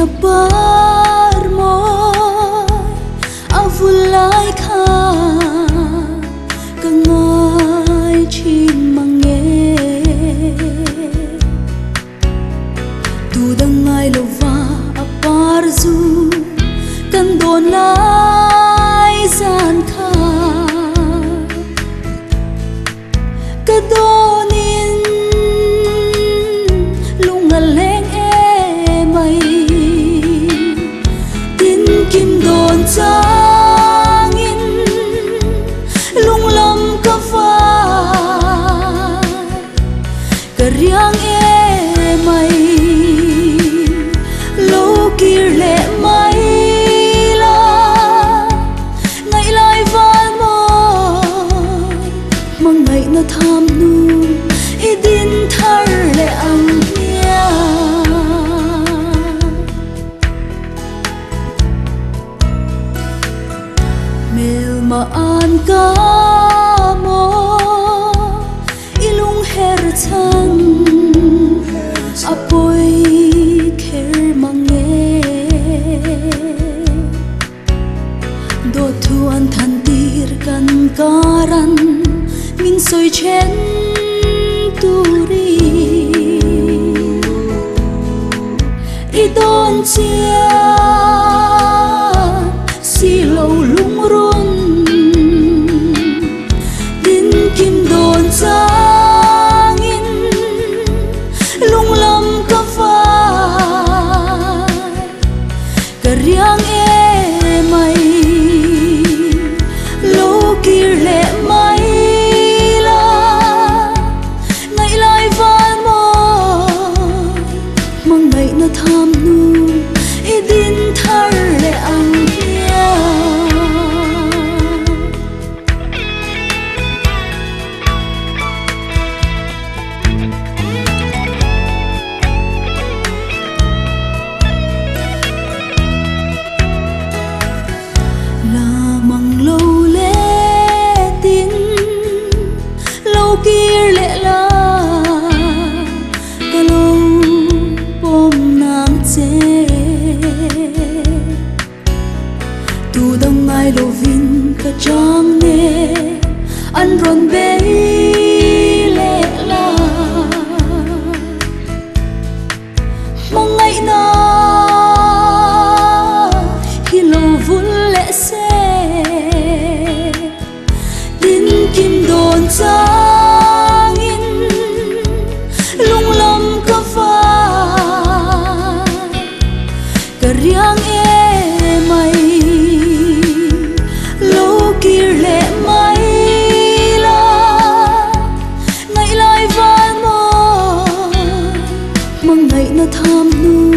na par mawi a vul lai kha ka ngai thin mang e. Tu dang ngai lova a par zu kan dawn lai zan kha. Ka dawnin lung a leng em mai. Tin kim dawn changin lung lam ka vai. Ka riang em mai lo kir leh mai la. Ngaihlai val mawi hmangaihna tham hnu i din thar leh ang hmiang. Hmelma an ka maw i lung her chhan a pawi kher mang e. Dawt thu an than tir kan karan min sawi then turin i dawn chian si lo lungrun tin kim dawn changin lung lam ka vai. Ka riang e mai, lo kir leh mai la, ngaihlai van mawi, hmangaihna tham hnu i din thar leh ang hian. La mang lo letin lo kir leh la ka lo pawm nang che. Tu dang ngai lovin ka chang ne an rawn bei leh la. Hmangaihna hi lo vul leh se, tin kim dawn changin lung lam ka vai. Ka riang em mai, lo kir leh mai la. Ngaihlai van mawi, hmangaihna tham hnu.